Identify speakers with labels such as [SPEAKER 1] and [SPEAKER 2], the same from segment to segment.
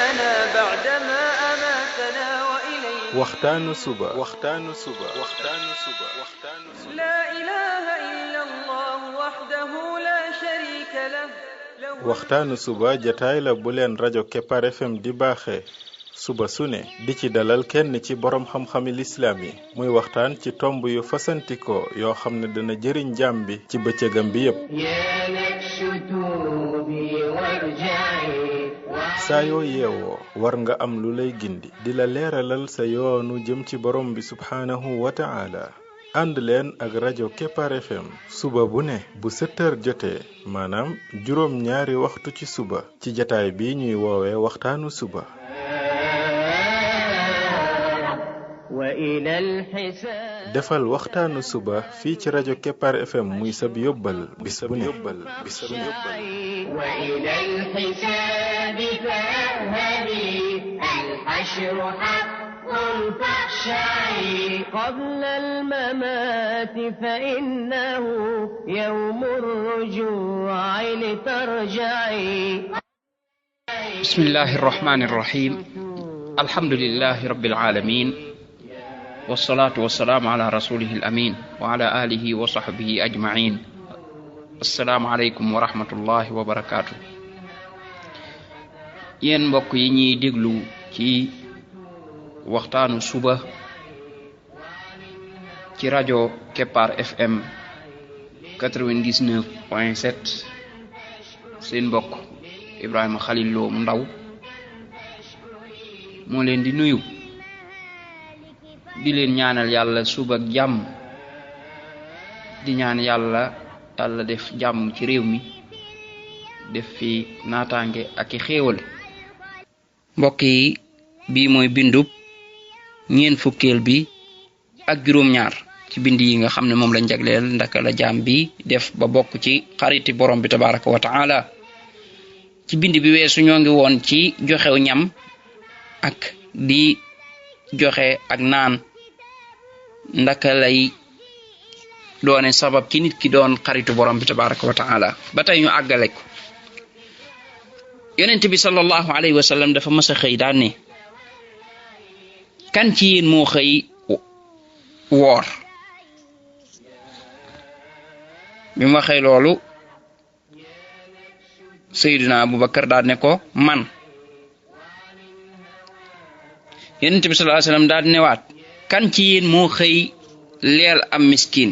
[SPEAKER 1] أحيانا بعدما أماتنا وإليه
[SPEAKER 2] waxtaanu suba
[SPEAKER 1] لا إله إلا الله وحده لا شريك له
[SPEAKER 2] waxtaanu suba jataay la bu leen rajo Kepar FM di baaxee suba su ne di ci dalal kenn ci borom xam-xami lislaam yi muy waxtaan ci tomb yu fasantikoo yoo xam ne dana jëriñ jaam bi ci bëccëgam bi yépp saa yoo yeewoo war nga am lu lay gindi di la leeralal sa yoonu jëm ci borom bi subhaanahu wa ta'ala ànd leen ak rajo Kepar FM suba bu ne bu 7h jotee maanaam juróom ñaari waxtu ci suba ci jataay bi ñuy woowee waxtaanu suba defal waxtaanu suba fii ci rajo Kepar FM muy sab yóbbal bis bu ne
[SPEAKER 1] قبل الممات فإنه يوم الرجوع لترجعي
[SPEAKER 3] بسم الله الرحمن الرحيم الحمد لله رب العالمين والصلاة والسلام على رسوله الأمين وعلى آله وصحبه أجمعين السلام عليكم ورحمة الله وبركاته yen mbokk yi ñuy déglu ci waxtaanu suba ci rajo Kepar FM 99.7 seen mbokk Ibrahima Khalil Lo Ndaw moo leen di nuyu di leen ñaanal yàlla suba ak jàmm di ñaan yàlla def jàmm ci réew mi def fi naataange ak i xéewal mbokk yi bii mooy bindub ñeen fukkeel bi ak juróom ñaar ci bind yi nga xam ne moom lañ jagleel ndaka la jaam bi def ba bokk ci xariti borom bi tabaraka wa taala ci bind bi weesu ñoo ngi woon ci joxew ñam ak di joxe ak naan ndaka lay doone sabab ci nit ki doon xaritu borom bi tabaraka wa taala ba tey ñu àggale ko yonent bi sallallahu alayhi wa sallam dafa mës a xëy daan ne kan ci yéen moo xëy woor bi mu waxee loolu Seydina Abubakar daal ne ko man yonent bi sallallahu alayhi wa sallam daal ne waat kan ci yéen moo xëy leel am miskin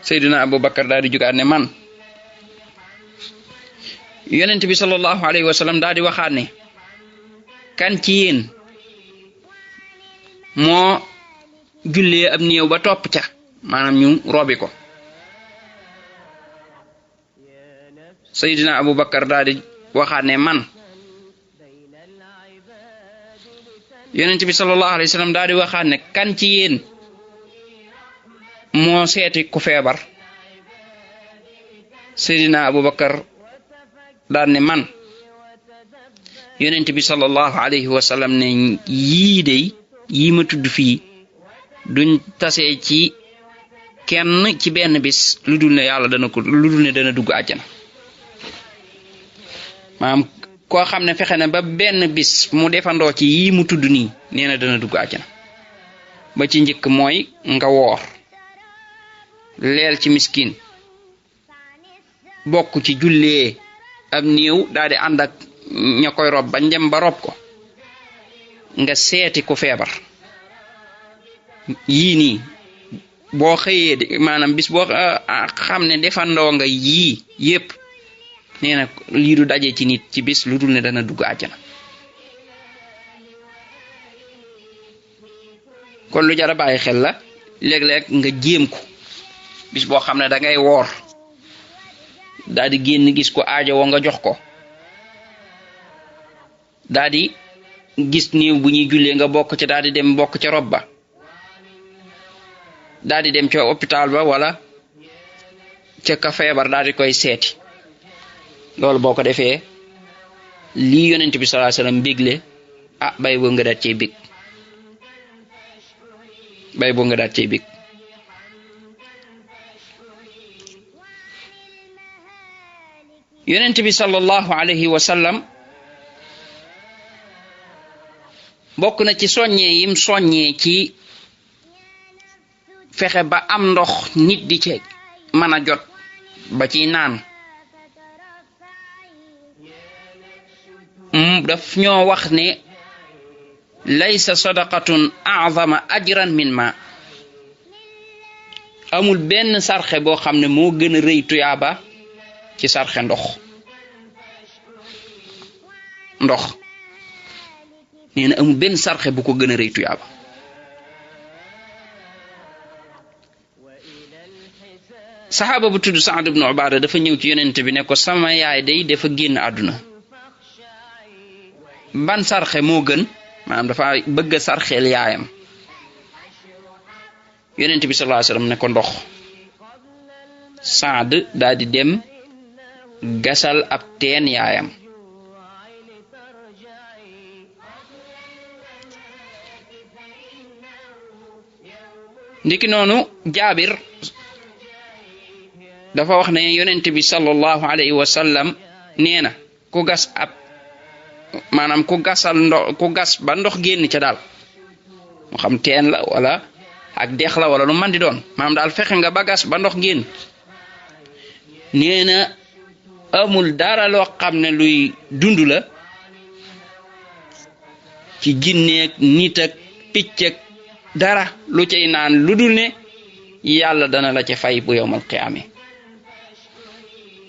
[SPEAKER 3] Seydina Abubakar daal di jugaat ne man yonent bi sallallahu alayhi wa sallam daal di waxaat ne kan ci yéen moo jullee ab néew ba topp ca maanaam ñu robi ko Seydina Abubakar daal di waxaat ne man yonent bi sallallahu alayhi wa sallam daal di waxaat ne kan ci yéen moo seeti ku feebar Seydina Abubakar daal ne man yonent bi sallallahu alayhi wa sallam ne yii ma tudd fii duñ tasee ci kenn ci benn bis lu dul ne dana dugg àjjana maanaam koo xam ne fexe na ba benn bis mu defandoo ci yii mu tudd nii nee na dana dugg àjjana ba ci njëkk mooy nga woor leel ci miskin bokk ci jullee ab néew daal di ànd ak ña koy rob ba njëm ba rob ko nga seeti ku feebar yii nii boo xëyee maanaam bis boo xam ne defandoo nga yii yépp nee na lii du daje ci nit ci bis lu dul ne dana dugg àjjana kon lu jar a bàyyi xel la léeg-léeg nga jéem ko bis boo xam ne da ngay woor daal di génn gis ko aajowoo nga jox ko daal di gis néew bu ñuy jullee nga bokk ca daal di dem bokk ca rob ba daal di dem ca hôpital ba wala ca ka feebar daal di koy seeti loolu boo ko defee lii yonent bi sallallahu alayhi wasallam bégle bay boo nga daat cey bég yonent bi sallallahu alayhi wa sallam bokk na ci soññee yim soññee ci fexe ba am ndox nit di ci mën a jot ba ci naan daf ñoo wax ne laysa sadaqatun a'zama ajran min ma amul benn sarxe boo xam ne moo gën a rëy tuyaaba ci sarxe ndox nee na amul benn sarxe bu ko gën a rëy tuyaaba saxaaba bu tudd Saad ibn Ubaada dafa ñëw ci yonent bi ne ko sama yaay day dafa génn àdduna ban sarxe moo gën maanaam dafa bëgg a sarxeel yaayam yonent bi sallallahu alayhi wasallam ne ko ndox Saad daal di dem gasal ab teen yaayam ndiki noonu Jaabir dafa wax ne yonent bi sallallahu alayhi wa sallam nee na ku gas ab maanaam ku gas ba ndox génn ca daal mu xam teen la wala ak dex la wala lu man di doon maanaam daal fexe nga ba gas ba ndox génn nee na amul dara loo xam ne luy dund la ci jinneeg nit ak picc ak dara lu cay naan lu dul ne yàlla dana la ca fay bu yowmal qiyaame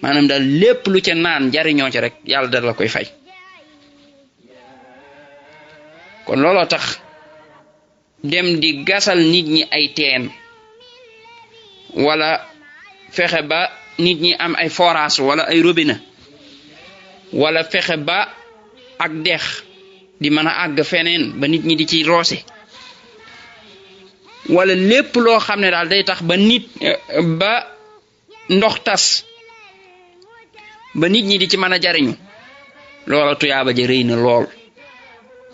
[SPEAKER 3] maanaam daal lépp lu ca naan jariñoo ci rek yàlla dana la koy fay kon looloo tax dem di gasal nit ñi ay teen wala fexe ba nit ñi am ay forage wala ay robinet wala fexe ba ak dex di mën a àgg feneen ba nit ñi di ci roose wala lépp loo xam ne daal day tax ba ndox tas ba nit ñi di ci mën a jariñu loola tuyaaba ja rëy na lool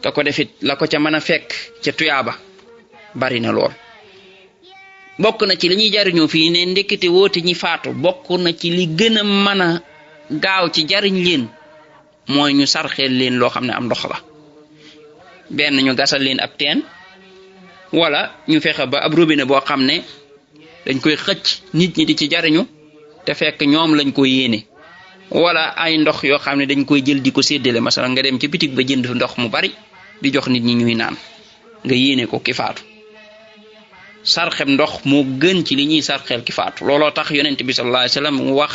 [SPEAKER 3] te ko defit la ko ca mën a fekk ca tuyaaba bari na lool bokk na ci li ñuy jariñoo fii ne ndekete woote ñi faatu bokk na ci li gën a mën a gaaw ci jariñ leen mooy ñu sarxeel leen loo xam ne am ndox la benn ñu gasal leen ab teen wala ñu fexe ba ab robinet boo xam ne dañ koy xëcc nit ñi di ci jariñu te fekk ñoom lañ ko yéene wala ay ndox yoo xam ne dañ koy jël di ko séddale masalan nga dem ci bitig ba jënd ndox mu bari di jox nit ñi ñuy naan nga yéene ko ki faatu sarxem ndox moo gën ci li ñuy sarxeel ki faatu looloo tax yonent bi sallallahu alayhi wasallam mu wax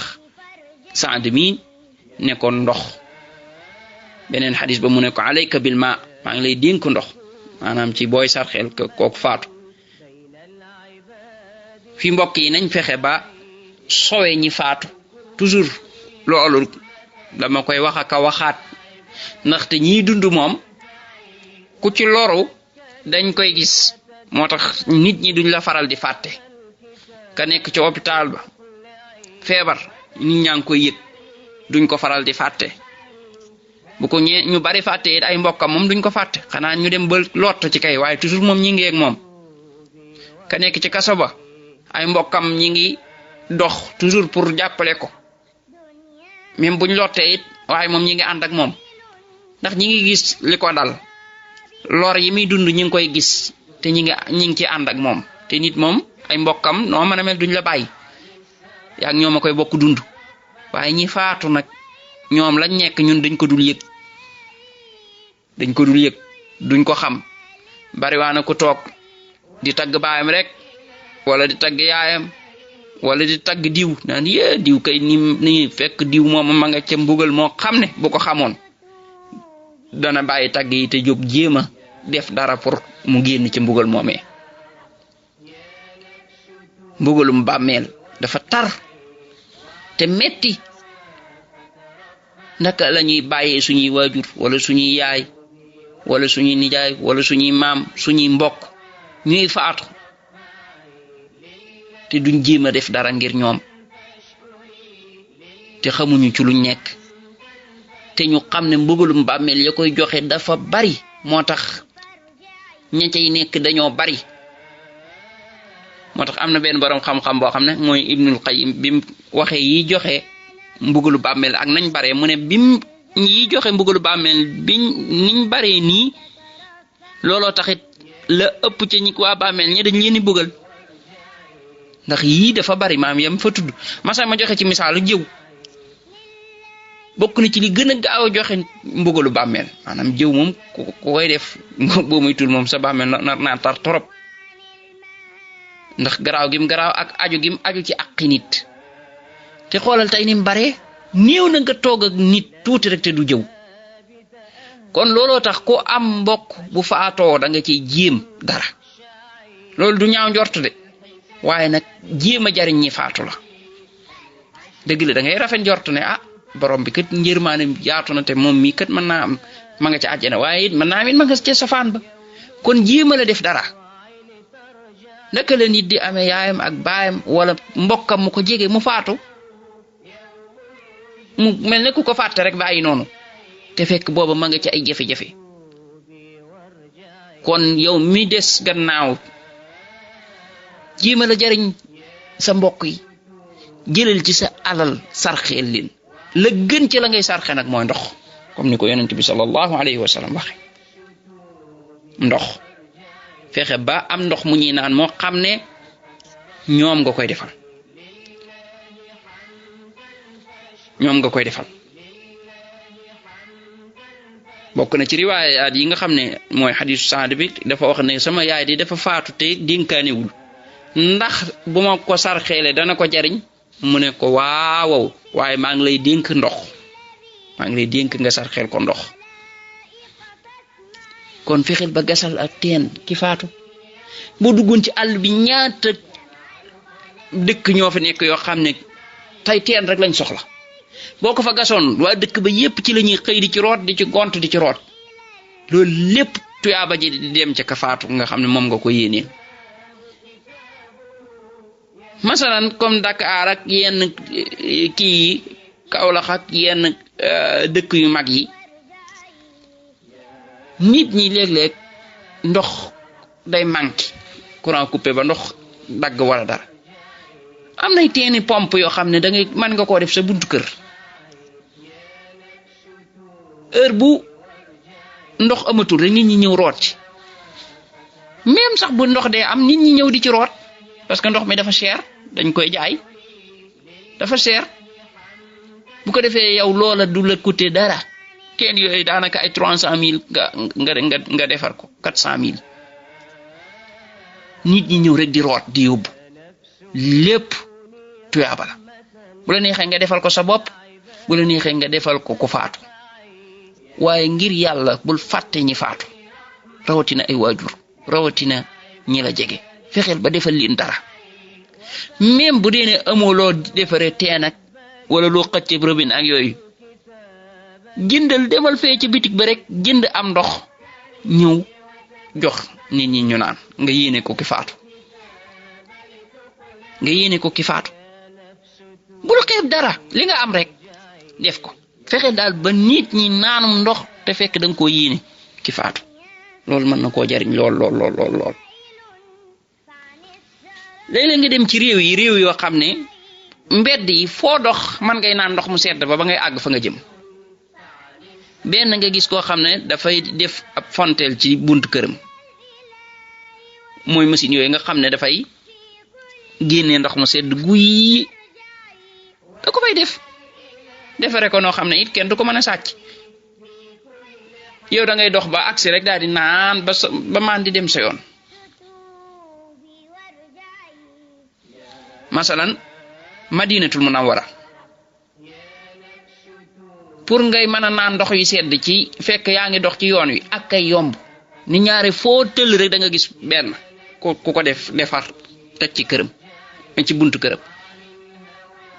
[SPEAKER 3] Saad mi ne ko ndox beneen xadis ba mu ne ko alayka bil ma maa ngi lay dénk ndox maanaam ci booy sarxeel kooku faatu fi mbokk yi nañ fexe ba sowe ñi faatu toujours loolu dama koy wax ak a waxaat ndaxte ñiy dund moom ku ci loru dañ koy gis moo tax nit ñi duñ la faral di fàtte ka nekk ci hôpital ba feebar nit ñaa ngi koy yëg duñ ko faral di fàtte bu ko ñu bari fàtte it ay mbokkam moom duñ ko fàtte xanaa ñu dem ba lott ci kay waaye toujours moom ñi ngi ak moom ka nekk ci kaso ba ay mbokkam ñi ngi dox toujours pour jàppale ko même buñ lottee it waaye moom ñi ngi ànd ak moom ndax ñi ngi gis li ko dal lor yi muy dund ñi ngi koy gis te ñi ngi ci ànd ak moom te nit moom ay mbokkam noo mën a mel duñ la bàyyi yaa ñoom a koy bokk dund waaye ñi faatu nag ñoom lañ nekk ñun dañ ko dul yëg duñ ko xam bariwaana ko toog di tagg baayam rek wala di tagg yaayam wala di tagg diw naan yee diw kay ni fekk diw moom ma nga ca mbugal moo xam ne bu ko xamoon dana bàyyi tagg yi te jóg jéema def dara pour mu génn ci mbugal moomee mbugalum bàmmeel dafa tar te metti naka la ñuy bàyyee suñuy waajur wala suñuy yaay wala suñuy nijaay wala suñuy maam suñuy mbokk ñuy faatu te duñ jéem a def dara ngir ñoom te xamuñu ci luñ nekk te ñu xam ne mbugalum bàmmeel ya koy joxe dafa bari moo tax ña cay nekk dañoo bari moo tax am na benn borom xam-xam boo xam ne mooy Ibnul Qayyim bi mu waxee yi joxe mbugalu bàmmeel ak nañ bare mu ne bim yi joxe mbugalu bàmmeel niñ bare nii looloo taxit la ëpp ca ñi waa bàmmeel ñi dañ leen di mbugal ndax yii dafa bari maam yam fa tudd masa ma joxe ci misaalu jëw bokk na ci li gën a gaaw a joxe mbugalu bàmmeel maanaam jëw moom ku koy def boo muy tul moom sa bàmmeel naa tar torop ndax garaaw gim garaaw ak aju gim aju ci aqi nit te xoolal tey nim bare néew na nga toog ak nit tuuti rek te du jëw kon looloo tax ku am mbokk bu faatoo da nga ciy jéem dara loolu du ñaaw njort de waaye nag jéem a jariñ ñi faatu la dëgg la da ngay rafet njort ne ah borom bi kat njërmaane yaatu na te moom mii kat mën naa am ma nga ca àjjana waaye it mën naa mit ma nga ca safaan ba kon jéem a la def dara naka la nit di amee yaayam ak baayam wala mbokkam mu ko jege mu faatu mu mel ne ku ko fàtte rek bàyyi noonu te fekk booba ma nga ci ay jafe-jafe kon yow mi des gannaaw jéem a la jariñ sa mbokk yi jëlal ci sa alal sarxeel leen la gën ci la ngay sarxe nag mooy ndox comme ni ko yonent bi sallallahu alayhi wa sallam waxe ndox fexe ba am ndox mu ñuy naan moo xam ne ñoom nga koy defal bokk na ci riwaayaat yi nga xam ne mooy xadiisu Saad bi dafa wax ne sama yaay di dafa faatu te dénkaanewul ndax bu ma ko sarxeele dana ko jariñ mu ne ko waaw waaye maa ngi lay dénk ndox maa ngi lay dénk nga sarxeel ko ndox kon fexeel ba gasal ak teen ki faatu boo duggoon ci àll bi ñaata dëkk ñoo fi nekk yoo xam ne tey teen rek lañ soxla boo ko fa gasoon waa dëkk ba yépp ci la ñuy xëy di ci root di ci gont di ci root loolu lépp tuyaaba ji di dem ca ka faatu nga xam ne moom nga ko yéeneen masalan comme Dakar ak yenn kii Kaolack ak yenn dëkk yu mag yi nit ñi léeg-léeg ndox day manqué courant coupé ba ndox dagg wala dara am nay teeni pompe yoo xam ne da ngay mën nga koo def sa buntu kër heure bu ndox amatul rek nit ñi ñëw root ci même sax bu ndox dee am nit ñi ñëw di ci root parce que ndox mi dafa cher dañ koy jaay dafa cher bu ko defee yow loola du la coûter dara teen yooyu daanaka ay 300,000 nga defar ko 400,000 nit ñi ñëw rek di root di yóbbu lépp tuyaaba la bu la neexee nga defal ko sa bopp bu la neexee nga defal ko ku faatu waaye ngir yàlla bul fàtte ñi faatu rawatina ay waajur rawatina ñi la jege fexeel ba defal leen dara même bu dee ne amoo loo defaree teen ak wala loo xëcc robinet ak yooyu jëndal demal fee ci bitik ba rek jënd am ndox ñëw jox nit ñi ñu naan nga yéene ko ki faatu bul xeeb dara li nga am rek def ko fexe daal ba nit ñi naanum ndox te fekk danga koo yéene ki faatu loolu mën na koo jariñ lool léeg-léeg nga dem ci réew yoo xam ne mbedd yi foo dox man ngay naan ndox mu sedd ba ngay àgg fa nga jëm benn nga gis koo xam ne dafay def ab fontel ci buntu këram mooy machine yooyu nga xam ne dafay génnee ndox mu sedd guy da ko fay defare ko noo xam ne it kenn du ko mën a sàcc yow da ngay dox ba agsi rek daal di naan ba maan di dem sa yoon masalan Madinatul Munawwara pour ngay mën a naan ndox yu sedd ci fekk yaa ngi dox ci yoon wi ak kay yomb ni ñaare foo tëll rek da nga gis benn ku ko defar teg ci këram ci buntu këram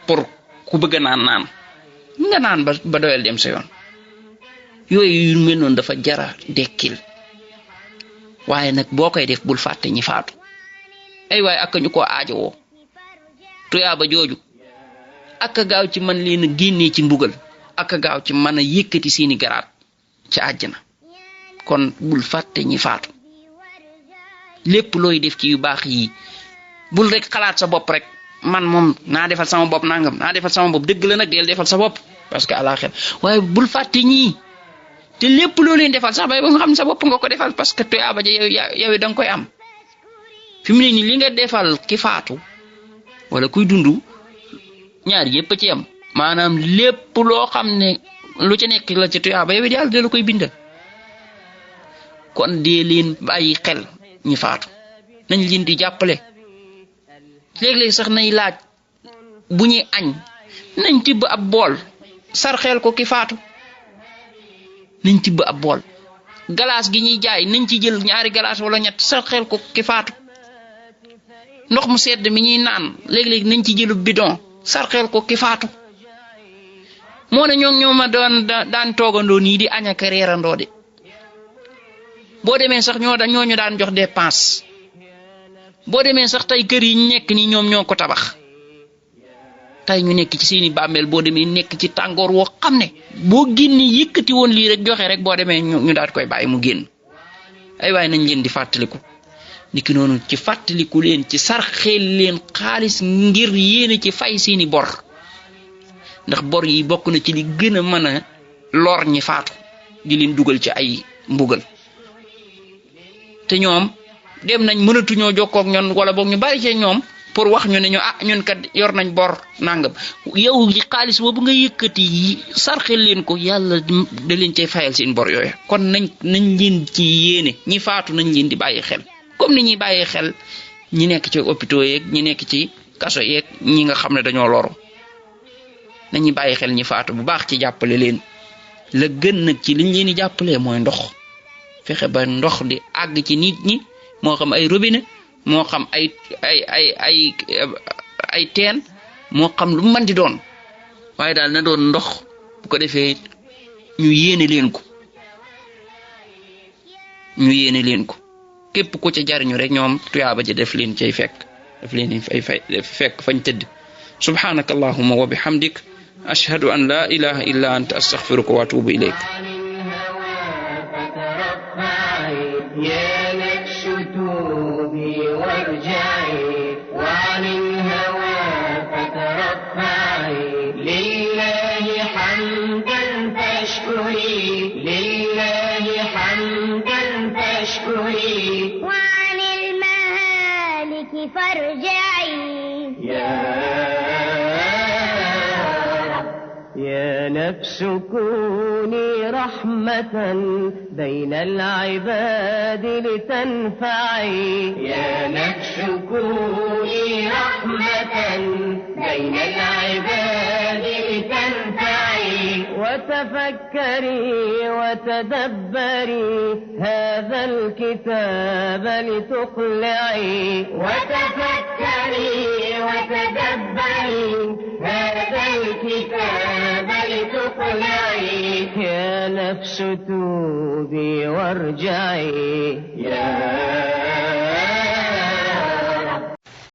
[SPEAKER 3] pour ku bëgg a naan nga naan ba doyal dem sa yoon yooyu yu mel noonu dafa jara dekkil waaye nag boo koy def bul fàtte ñi faatu ay waaye ak ñu ko aajowoo tuyaaba jooju ak gaaw ci mën leen a génnee ci mbugal ak gaaw ci mën a yëkkati seeni garaat ci àjjana kon bul fàtte ñi faatu lépp looy def ci yu baax yi bul rek xalaat sa bopp rek man moom naa defal sama bopp nangam naa defal sama bopp dëgg la nag del defal sa bopp parce que àlaxira waaye bul fàtte ñii te lépp loo leen defal sax bay ba nga xam ne sa bopp nga ko defal parce que tuyaaba ja yow da nga koy am fi mu ne nii li nga defal ki faatu wala kuy dundu ñaar yépp ci am maanaam lépp loo xam ne lu ci nekk la ci tuyaaba yow yàlla da la koy bindal kon dee leen bàyyi xel ñi faatu nañ leen di jàppale léeg-léeg sax nay laaj bu ñuy añ nañ tibb ab bool sarxeel ko ki faatu nañ tibb ab bool galaas gi ñuy jaay nañ ci jël ñaari galaas wala ñett sarxeel ko ki faatu ndox mu sedd mi ñuy naan léeg-léeg nañ ci jëlu bidon sarxeel ko ki faatu moo ne ñoo ma daan toogandoo nii di añ ak reerandoo de boo demee sax ñooñu daan jox dépense boo demee sax tey kër yi nekk nii ñoom ñoo ko tabax tey ñu nekk ci seeni bàmmeel boo demee nekk ci tàngoor woo xam ne boo génne yëkkati woon lii rek joxe rek boo demee ñu daal koy bàyyi mu génn ay waaye nañ leen di fàttaliku niki noonu ci fàttaliku leen ci sarxeel leen xaalis ngir yéene ci fay seeni bor ndax bor yi bokk na ci li gën a mën a lor ñi faatu di leen dugal ci ay mbugal te ñoom dem nañ mënatuñoo jokkoo ak ñoom wala boog ñu bari ci ñoom pour wax ñu ne ñu ñun kat yor nañ bor nangam yow li xaalis boobu nga yëkkati sarxel leen ko yàlla da leen cay fayal seen bor yooyu kon nañ leen ci yéene ñi faatu nañ leen di bàyyi xel comme ni ñuy bàyyi xel ñi nekk ci hôpitaux yeeg ñi nekk ci kaso yeeg ñi nga xam ne dañoo loru nañuy bàyyi xel ñi faatu bu baax ci jàppale leen la gën nag ci liñ leen di jàppalee mooy ndox fexe ba ndox di àgg ci nit ñi moo xam ay robinet moo xam ay teen moo xam lu mën di doon waaye daal na doon ndox bu ko defee ñu yéene leen ko képp ku ca jariñu rek ñoom tuyaaba ji def leen cay fekk fekk fañ tëdd subhanaka allahumma wa bihamdik ashhadu an la ilaha illa anta astaghfiruka wa atubu ilayk
[SPEAKER 4] وعن المهالك فارجعي يا نفس كوني رحمة بين العباد لتنفعي يا نفس كوني رحمة بين العباد لتنفعي وتفكري وتدبري هذا الكتاب لتقلعي وتفكري وتدبري هذا الكتاب لتقلعي يا نفس توبي وارجعي يا